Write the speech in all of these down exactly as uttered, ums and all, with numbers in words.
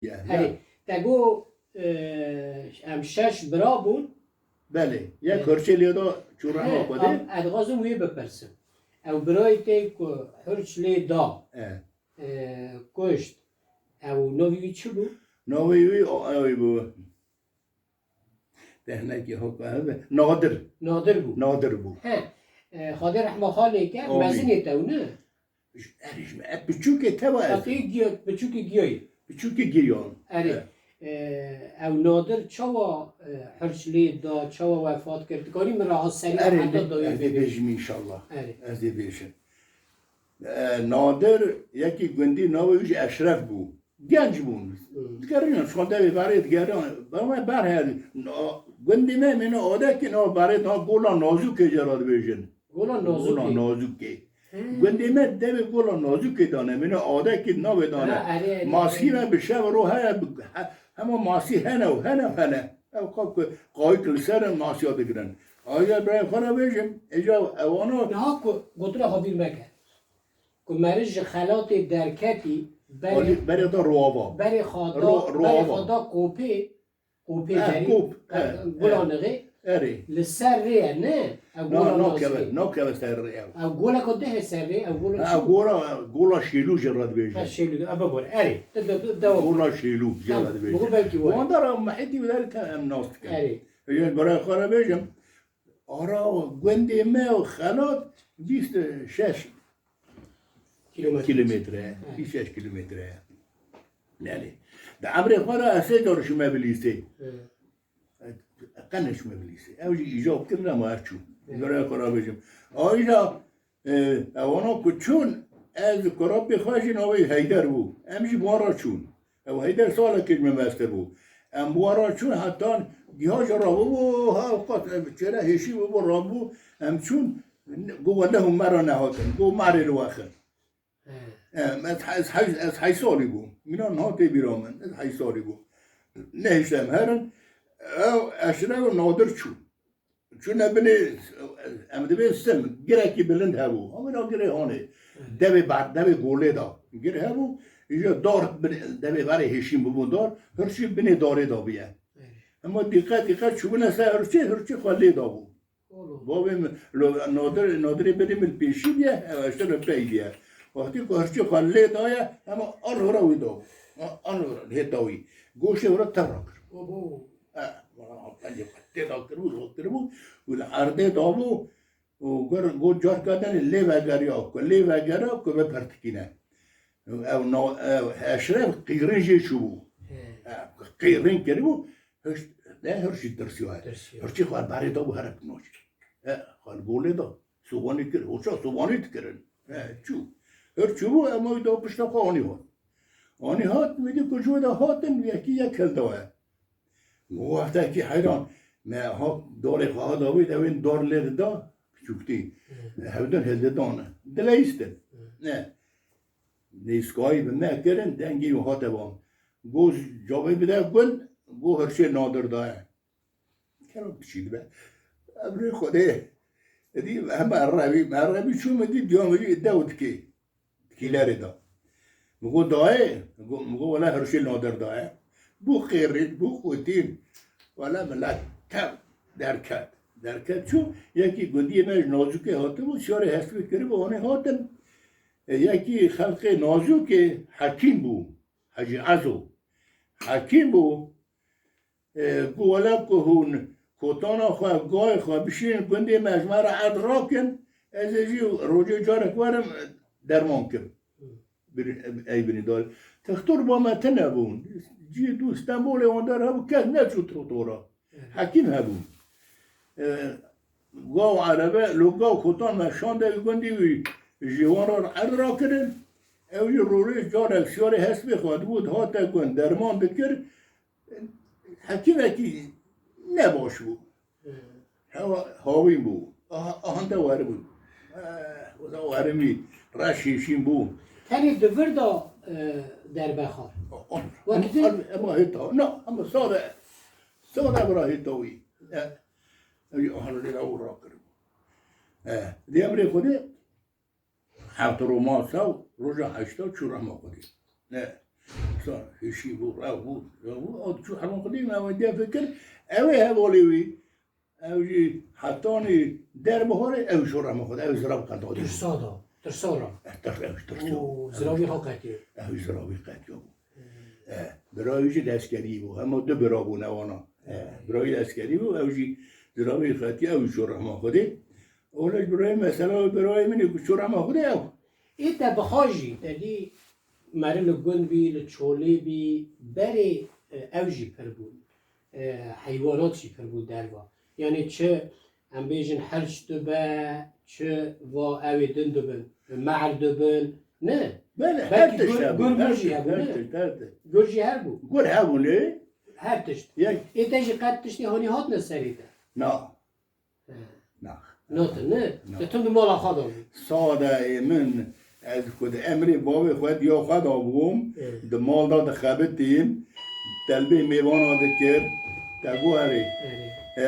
ye. Herê, te got, e, em şeş bira bûn. Belê. Yek E, Hirçê lê da çû rehma Xwedê. Em, ez dixwazim wê bipirsim. Ew birayê te ku Hirç lê da, E. e, kuşt, ew navê wî çi bû? Navê wî o-, ew bû. Tehnekî hok be. Nadir. Nadir bû. Nadir bû. He. E, Xwedê rehma xalê ke, Amîn. Mezinê te ne? Erê ji me, e, piçûkê teva ez. Qatî giya-, piçûkê giyayê. Piçûkê giyan. Erê. E. E, ew Nadir çawa, e, Hirç lê da, çawa wefat kir? Dikarî min re ha serî Erê, heta dawî ez ê bêjim. Bêjim înşallah. Erê. Ez ê bêjim. E, Nadir, yekî gundî navê wî jî Eşref bû. Genc bûn. Hmm. Digeriyan, şan devê berê digeriyan. Berme ber her. Na-, gundê me mîne adekî nav berê da Gola Nazûkê jê re dibêjin. Gola Nazûkê. Gola Nazûkê. He. Gundê me devê Gola Nazûkê dane, mîne adekî navê dane. Ha, erê, erê, Masî erê. Me bi şev ro heye, bi, he, hema masî hene û hene û hene. Ew xwe ku qayik li ser in, masiya digirin. Aja birayê xwe re bêjim, êca ewana Niha ku gotina xwe bîr meke. Ku meriv ji xelatê derketî, berê Alî, berê da roava. Berê xwe da, Ro-, berê roava. Xwe da kopê, kopê Eh, derî, kop, eh, eh, gulanixê, erê. Li ser rê ye, ne? Ew Na, gola nakeve, Nazî. Nakeve ser rê ew. Ew goleka dihê ser rê, ew gola Ha, çi? Gola, gola Şêlû jê re dibêje. Ha, Şêlû, ev bibore, erê. De, de, de, devam. Gola Şêlû jê re Tamam, dibêje. Bu belki var. Wanda ra mehîtî wî derî te em nas dikin. Erê. Ê, birayê xwe re bêjim, ara gundê me û xelat bîst û şeş Kilometre. Kilometre, Evet. Bîst şeş kilometre ye. Belê. Di emrê xwe de ez sê car çûme Bilîsê. Evet. Qene çûme Bilîsê. Ew jî îcab kirin, em her çûn. Evet. Birayê xwe re bêjim. Ayrıca, e, ewana ku çûn, ez kurapê xwe jî navê Heyder bû. Em jî bi wan re çûn. Ew Heyder salekê ji me mestir bû. Em bi wan re çûn heta giha jî rabûbû, ha, qet, em çêre hêşî bûbû, rabû, em çûn, got, "Wele hûn me re nehatin." Got, "Me rê li we xin." He. Em, ez, ez, ez, ez heyş salî bûm. Mîna niha tê bîra min. Ez heyş salî bûm. Nehişte em herin. Ew Eşref û Nadir çûn. Çûne binê, em dibên sim, girekî bilind hebû. Hamina girê hanê. Hı. Devê ber-, devê golê da. Gir hebû, îja dar binê, devê berê hêşîn bûbû dar, hirçî binê darê da bûye. Hı. Hema dîqet, dîqet çûbûne ser hirçê, hirçê xwe lê dabû. Oğlum. Bavê min, lo-, Nadir, Nadirê binê min pêşî bûye, ev eştene pey bûye. Wextî ku hirçê xwe lê daye, hema an hora wî dabû. A-, an hora lê dawî. Goşê hora tevra kir. Obo. E, wala, pence tê da kiribû, rot kiribû, û li erdê dabû, û gur, got, "Carka din lê vegeriya, ku lê vegeriya, ku ve pertikîne." Ew na-, ew Eşref qîrin jê çûbû. He. E, qîrin kiribû, hiş-, ne hirçî tirsiya. Tirsiya. Hirçî xwe berê dabû here pinoç. E, xwe li golê da, sobanî kir, hoça sobanî dikirin. E, çû. Hir çûbû, ema wî da pişta xwe anî hat. Anî hat, wî dî ku ji wê de hatin, yekî yek hildaye. Wextekî heyran, me ha dorê xwe ha dawî, dewên dor lê dida, piçûktî. Hı. Hevdin hildidane. Dileyistin. Hı. Ne. Neyskayî bi me kirin, dengê wî hate van. Go cavê bide gund, go hirçê Nadir daye. Kero piçî dibe. Emrê Xwedê. Edî hema revî, me revî çû min dî, diya min dî dew dikê. Kîlerê da. Min got, "Dayê," min got, min got, "Wele hirçê Nadir daye." Bû qêrîn, bû qutîn. Wele milet tev derket. Derket çû, yekî gundiyê me ji Nazûkê hatibû, siyarê hestê kiribû, anê hatin. E, yekî xelqê Nazûkê Hekîm bû, Hecî Ezo. Hekîm bû, E, got, "Wele ku hûn kotana xwe, gayê xwe bişînin gundê me, ji me re erd rakin, ez ê jî rojê carek werim, derman kim." Bir-, ey birîndar. Textor ba me tune bûn. Cî dû Stenbolê wan der hebû, kes neçû totora. Hekîm hebûn. E, gav erebe, lo gav kotan me şande wî gundî wî ji wan re erd rakirin. Ew jî rojê carek siyarê hespê xwe dibû, dihate gund, derman dikir. Hekîmekî nebaş bû. Hı. Hewa hawîn bû. Aha, ahande weribû. Eh, o da werimî, reş hêşîn bû. Tenê di vir de, e, derbe xwar. O, o, Wek em, din em, em hêta, na, em sade, sade bira hêta wî. Eh, ew jî ahande lê ew rakir. Eh, di emrê Xwedê, Heft roma saw, roja heşta çû rehma Xwedê. Ne. Hişî bû, rew bû, rew bû. O çû hema xwedî me wendiya fikir, ew ê hevalê wî. Ew jî hetanî der bihorê, ew jî rehma Xwedê, ew zirav qet dadî. Tirsa da, tirsa ra. Eh, tir-, ew jî tirsa. Û ziravî xwe qetiyo. Ew jî ziravî qetiyo bû. Eh, birayî jî leskerî bû. Hema du bira bûne wana. Eh, birayî leskerî bû, ew jî ziravî qetiyo, ew jî rehma Xwedê. Ola ji birayê mesela birayê min ê ku çû rehma Xwedê ew. Ê te bixa jî, te dî meri li gund bî, li çolê bî, berê, e, ew jî pir bûn. E, heywanat jî pir bûn derva. Yanî çi, em bêjin, hirç dibe, çi va ew ê din dibin, mehl dibin. Ne? Belê, her Belkî tişt gur, hebû, gur, gur her jî tişt, hebû, her ne? tişt, her tişt. Gur jî hebû. Gur hebû, ne? Her tişt. Yek. Ê te jî qet tiştê hanî hatine serê te? Na. He. Na. Notin, ne? Na. Te tim bi mala xwe de bû. Sade ê min, ez ku di emrê bavê xwe diya xwe de bûm, Evet. di mal de dixebitîm, telbê mêvana dikir, te got erê. Evet. E,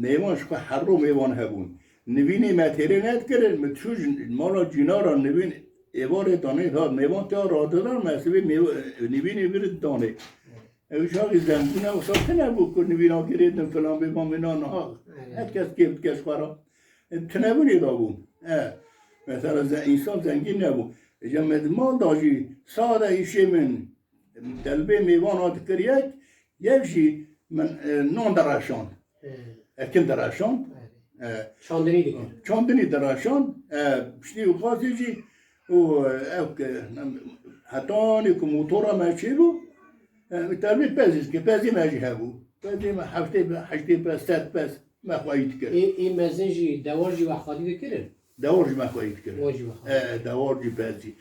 mêvan ji xwe her ro mêvan hebûn. Nivînê me têrê nedikirin, min çû ji mala cînara nivîn êvarê danê hat, mêvan tê radidan, me sivê mêv-, nivînê vir danê. Ew çaxî zengîn e, wisa tune bû ku nivîna girêdin filan bê, van vîna niha. Aynen. Her kes kêf dike ji xwe re. E, tunebûnê de bû. E, mesela ze-, însan zengîn nebû. Îca me di mal da jî sade îşê min, telbê mêvana dikir yek, yek jî min, e, nan direşand. He. Ekin direşand. Aynen. E, Çandinî dikir. Çandinî direşand. E, piştî û qasî jî û, e, ew ke, hetanî ku motora me çêbû, e, telbê pezî dike, pezî me jî hebû. Pezî me heftê, heştê pez, sed pez me xweyî dikir. Ê, ê mezin jî, dewar jî we xwedî dikirin? Dewar jî me xweyî dikirin. Dewar jî we xwedî E, dewar jî pez jî.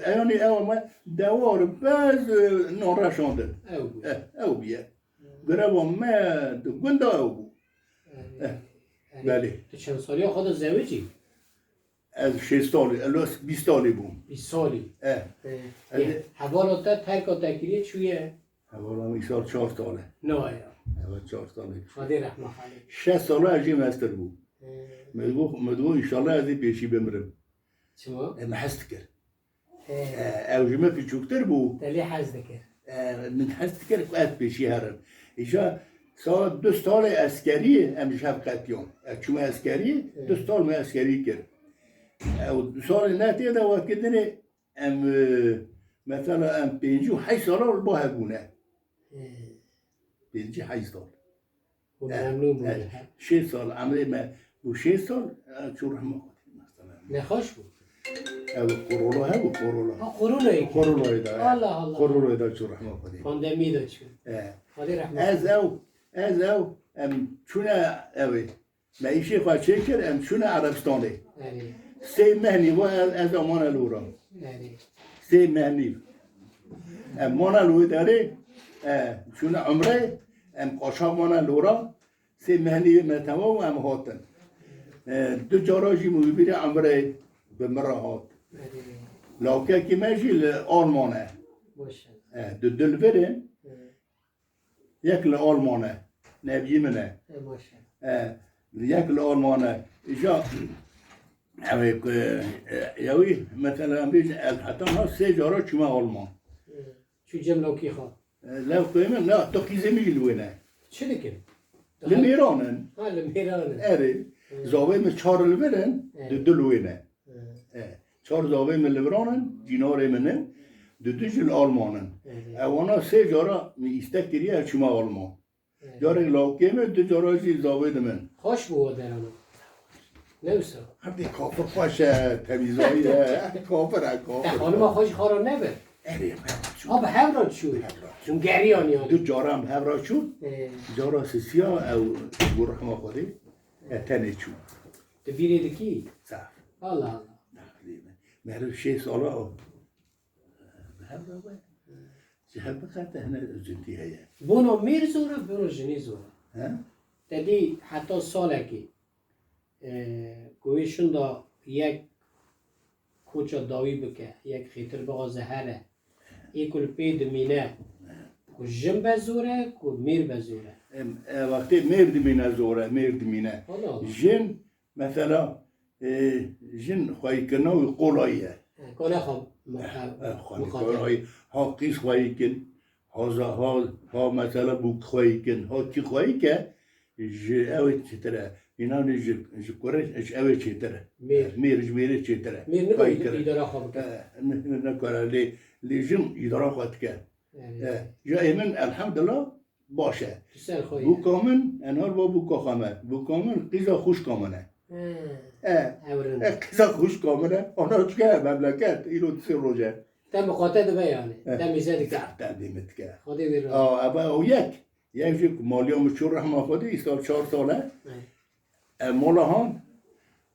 E, yanî ew me dewar, pez, e, nan reşandin. Ew bû. E, ew bûye. Greva me di gunda ew bû. Erê, Eh, erê. Belê. Tu çend saliya xwe de zewicî? Ez şêst salî, ez bîst salî bûm. Bîst salî. Eh. Eh, Ez eh, ê- hevala te terka te kiriye çûye? Hevala min îsal çar sal e. Na ya. Evet, çar sal e. Xwedê rehma xalê. Şeş sala ez jî mestir bûm. Eh. Me digot, me digot, înşallah ez ê pêşî bimirim. Çima? E, me hez dikir. He. E, ew ji min piçûktir bû. Te lê hez dikir. E, min hez dikir ku ez pêşî herim. Îja saet du salê eskerî em ji hev qetiyan. Ez çûme eskerî, He. du sal me eskerî kir. Ew du salê ne tê de wekî dinê em, e, mesela em pêncî û heşt sala li ba hev bûne. He. Pêncî heşt sal. Û Eh, memnûn bû eh, he. Şêst sal emrê me bû, şêst sal, eh, çû rehma Xwedê, mesela. Nexweş bû? Ew Corolla hebû, Corolla. Ha, Corolla yekî. Corolla da, eh. Allah Allah. Corolla da çû rehma Xwedê. Pandemî de çû. Eh. Xwedê rehmet Ez bike. ew, ez ew, em çûne ew ê. Me îşê xwe çêkir, em çûne Erebistanê. Erê. Sê meh nî va ez, ez amane li wira. Erê. Sê meh nî. Em mane li wê derê, eh, çûne Umrê, em qaşa mane li wira. Sê mehnî me temam û em hatin. E, du cara jî min wî bîrê Emrê bi min re hat. Erê. Lawkekî me jî li Alman e. Baş e. E, du, du li vir in. E. Yek li Alman e. Neviyê min e. E, baş e. E, yek li Alman e. Îja, ew ê ku, e, yewî, mesela, em bêjin, ez heta niha sê cara çûme Alman. E. Çû cem lawkê xwe. E, lawkê min, na, tu qîzê min jî li wê ne. Çi dikin? Li mêran in. Ha, li mêran in. Erê. Hı. Zavê min çar li vir in, Erê. du du li wê ne. Hı. E, çar zavê min li viran in, cînarê min in, du du jî li Alman in. Erê. Ewana sê cara min îstek kiriye, ez çûme Alman. Carek lawkê min, du cara jî zavê di min. Xweş bû we derana. Ne wisa? Herdê kafir xweş e, temîzayî e. Kafir e, kafir. Te xanima xwe jî xwe re nebir? Erê, em hev re çûn. Ha, bi hev re çûn. Hev re çûn. Hûn geriyan yani. Du cara em hev re çûn. Ee. Cara sisiya ew got rehma Xwedê. E, tenê çûn. Tu bîrê dikî? Zaf. Allah Allah. Nexlê me. Meriv şêst sala o. Bi hev re be. Ji hev biqete hine ûzintî heye. Bona mêr zor e, bona jinî zor e. He? Te dî heta salekê, e, ku wê şinda yek koça dawî bike, yek xêtir bixwaze here. Ê ku li pê dimîne, ku jin be zor e, ku mêr be zor e. Em, e, wextê mêr dimîne zor e, mêr dimîne. Allah Allah. Jin Mesela, e, jin xweyîkirina wî qolayî ye. He, kole xwe Muqa-, Eh, eh, xanî muqater. Xwe, ha qîz xweyî kin, ha za-, ha, ha mesela bûk xweyî kin, ha kî xweyî ke, ji ew ê çêtir e. Înanê ji, ji kurê, ji ew ê çêtir e. Mêr. Mêr ji mêrê çêtir e. Mêr nikare Xweyî kir. Îdara xwe bike. Eh, ne, ne, nikare. Lê, lê jin îdara xwe dike. Yani. Eh, ya ê min elhamdulillah baş e. Tu ser xwe ye. Bûka min, enhar va bûka xwe me. Bûka min qîza xwişka min e. He. Eh, Ewrin. Eh, qîza xwişka min e. Ana çike memleket, îro sê roj e. Te miqate dibe yani. Eh. Te mîze dike. Zaf te dê min dike. Xwedê wê razî. Aa, ebe o yek. Yek jî ku maliya min çû rehma Xwedê, îsal çar sal e. He. E, mola han,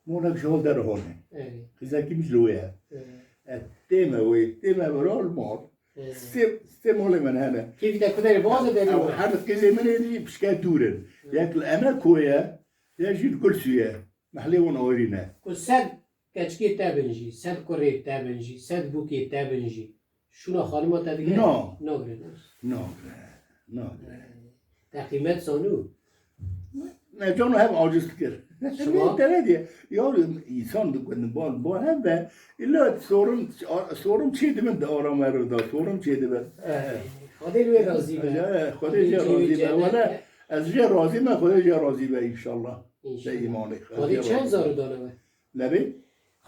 mola ji hol derê hol e. He. Qîzekî min ji li wê ye. He. E, tême wê, tême viral mal. He. Sê, sê malê min hene. Kêfî te kuderê boğazê derê Ew were. Her qîzê min ê dî pişke dûr in. He. Yek li Emekoyê ye, yek jî li Gulsû ye. Mehlê wan ayrî ne. Ku sed keçikê te bin jî, sed kurê te bin jî, sed bûkê te bin jî, şûna xanima te digire? Na. Nagire, ne? Nagire, nagire. Te qîmet zanû? Ne, cano hem aciz dikir. Şima? Te ne diye? Ya, însan dikin, bal, bal hem be, illa sorum, sorum çê dibin de ara me re da, sorum çê dibin. Eh, Xwedê li wê razî be. Eh, Xwedê Xwedê jê cihê razî be. Cennet Wele, be. Ez jê razî me, Xwedê jê razî be, înşallah. Înşallah. Te îmanê. Xwedê çend zarû dane we? Nebê?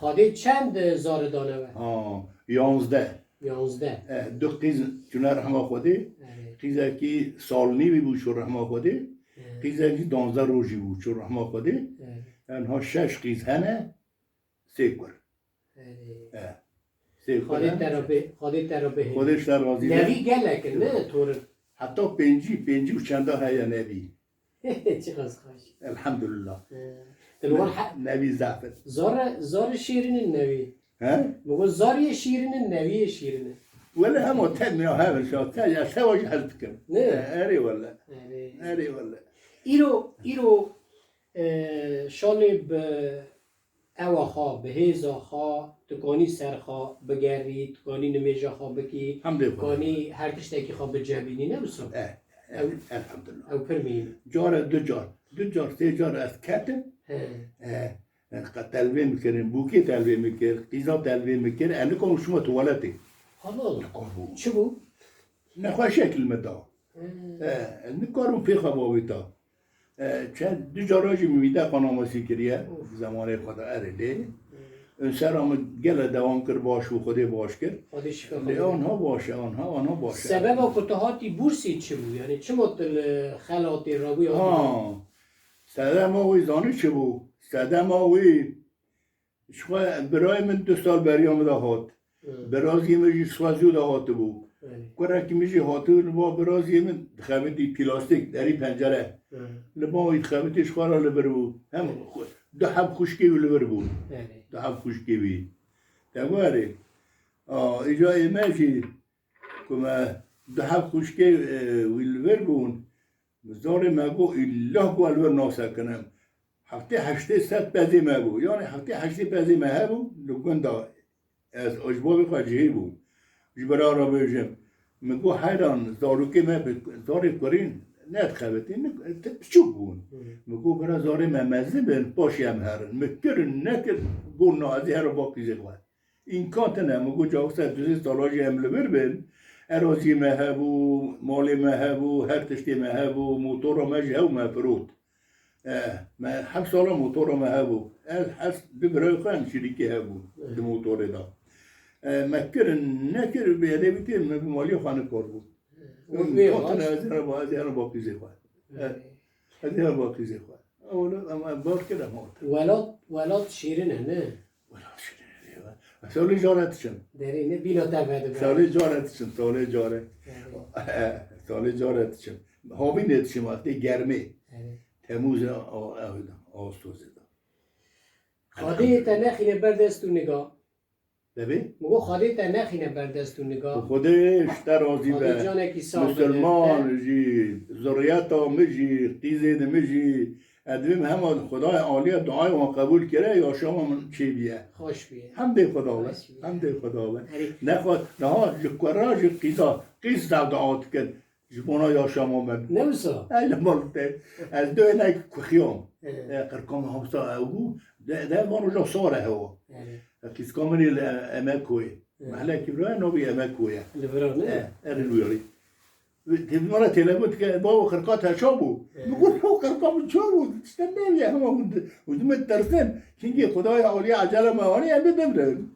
Xwedê çend, e, zarê dane we? Ha, yanzdeh. Yanzdeh. E, du qîz çûne rehma Xwedê. Evet. Qîzekî salnîvî bû çû rehma Xwedê. Evet. Qîzekî danzdeh rojî bû çû rehma Xwedê. Evet. Enha şeş qîz hene, sê kur. Evet. E, sê kur Xwedê hene. Te re bê-, Xwedê te re bihêle. Xwedê ji te razî be. Nevî gelek in, ne, torin? Heta pêncî, pêncî û çenda heye nevî. Çiqas xweş. Elhamdulillah. He. Te li wan he-, Nevî zaf in. Zar, zar şîrin in nevî. He? Bi got zariyê şîrin in, neviyê şîrin in. Wele hema te mina hev in, şa te ya sewa jî hez dikim. Ne? He, erê wele. Erê. Erê wele. Îro, îro, e, şalê bi ewa xwe, bi hêza xwe, tu kanî ser xwe bigerî, tu kanî nimêja xwe bikî, Hemdê Xwedê. Kanî her tiştekî xwe bicebînî, ne wisa? Eh, eh, Ew, elhamdulillah. Ew pir mîn. Care du car, du car, sê car ez ketim. He. Eh, eh, qe telvê min kirin, bûkê telvê min kir, qîza telvê min kir, ez nikarim çima tuwaletê. Allah Allah. Nikarim. Çi bû? Nexweşiyek li min da. He. Eh, ez nikarim pêxa bavê ta. E, çend, du cara jî min vîdeo qanamasî kiriye, Of. Zemanê xwe de erê lê. Hmm. Û sera min gele dewam kir, baş bû, Xwedê baş kir. Xwedê şifa Lê xwe bide. Anha baş e, anha, anha baş e. Sebeba ku tu hatî Bursî çi bû? Yani çima tu li xelatê rabûyî hatî Ha, Bursî? Sedema wî zanî çi bû? Sedema wî Ji xwe birayê min du sal beriya min de hat. Hı. Biraziyê min jî ji xwe zû de hatibû. Belê. Kurekî min jî hatibû, li ba biraziyê min dixebitî plastîk, derî pencere. Hı. Li ba wî dixebitî ji xwe re li vir bû. Hem Belê. xwe-, du heb xwişkê wî li vir bûn. Belê. Du heb xwişkê wî. Te werê. A, îca ê me jî ku me du heb xwişkê, e, wî li vir bûn. Zarê me got, îllah ku ez li vir nasekinim. Heftê heştê sed pezê me bû. Yanî heftê heştê pezê me hebû, li gund de ez ji bo vê xwe cihê bûm. Ji bira re bêjim. Min got, heyran, zarokê me bi zarê kurî nedixebitîn, ti piçûk bûn. Hı. Min got, bira zarê me mezin bin, paşê em herin. Min kir û nekir, got, na, ez ê herim ba qîzê xwe. Îmkan tine, min got, cawisa du sê sala jî em li vir bin. Eraziyê me hebû, malê me hebû, her tiştê me hebû, motora me jî hew me firot. Eh, me heft sala motora me hebû. Ez, ez du birayê xwe em şirîkê hebû di motorê de. Eh, me kir, nekir, bêhêlê bikir, me bi malê xwe nikarbû. Wê Îmkan tine, ez ê re ba, ez ê re ba qîzê xwe. Eh, ez ê re ba qîzê xwe. Ewle, em, em bar kir, em hatin. Welat, welat şîrin e, ne? Welat şîrin e, ya. Salê care diçim. Derî ne bîna te vedibe. Salê care diçim, salê care. Derî. Salê care diçim. Havînê diçim, wextê germê. Derî. Temûzê, a, a, Ağustosê de. Xwedê te nexîne ber dest û niga. Debê? Min got, Xwedê te nexîne ber dest û niga. Xwedê ji te razî be. Xwedê canekî sax bide. Misilman jî, zuriyeta min jî, qîzê di min jî, ez divêm hema Xwedayê alîye, duayê wan qebûl kire, yaşama min çêbîye. Xweş bîye. Hemdê Xweda be. Xweş bîye. Hemdê Xweda be. Erê. Nexwe, niha ji kura, ji qîza, qîz zaf dua dikin. Ji bona yaşama min. Ne wisa? Ey li mal te. Ez dê hinek kuxiyam. Evet. E, qirka min hemsa ew bû. De, de van roja sare hewa. Evet. E, qîzka min ê li Emekoyê. Mehle Kîbra navê Emeko ye. Li vira ne? E, Erê Luyarî. Tevî me re telefon dike, babo qirka te ça bû? Min got, "Yo, qirka min ça bû? Tiştek neviya, hema hûn di-, hûn di min tirsin. Çimkî Xwedayê alî ecele me anî, em bibimrin."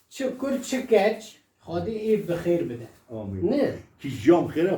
Çi kur çi keç, Xwedê ê bi xêr bide. Amîn. Ne? Kîjan xêre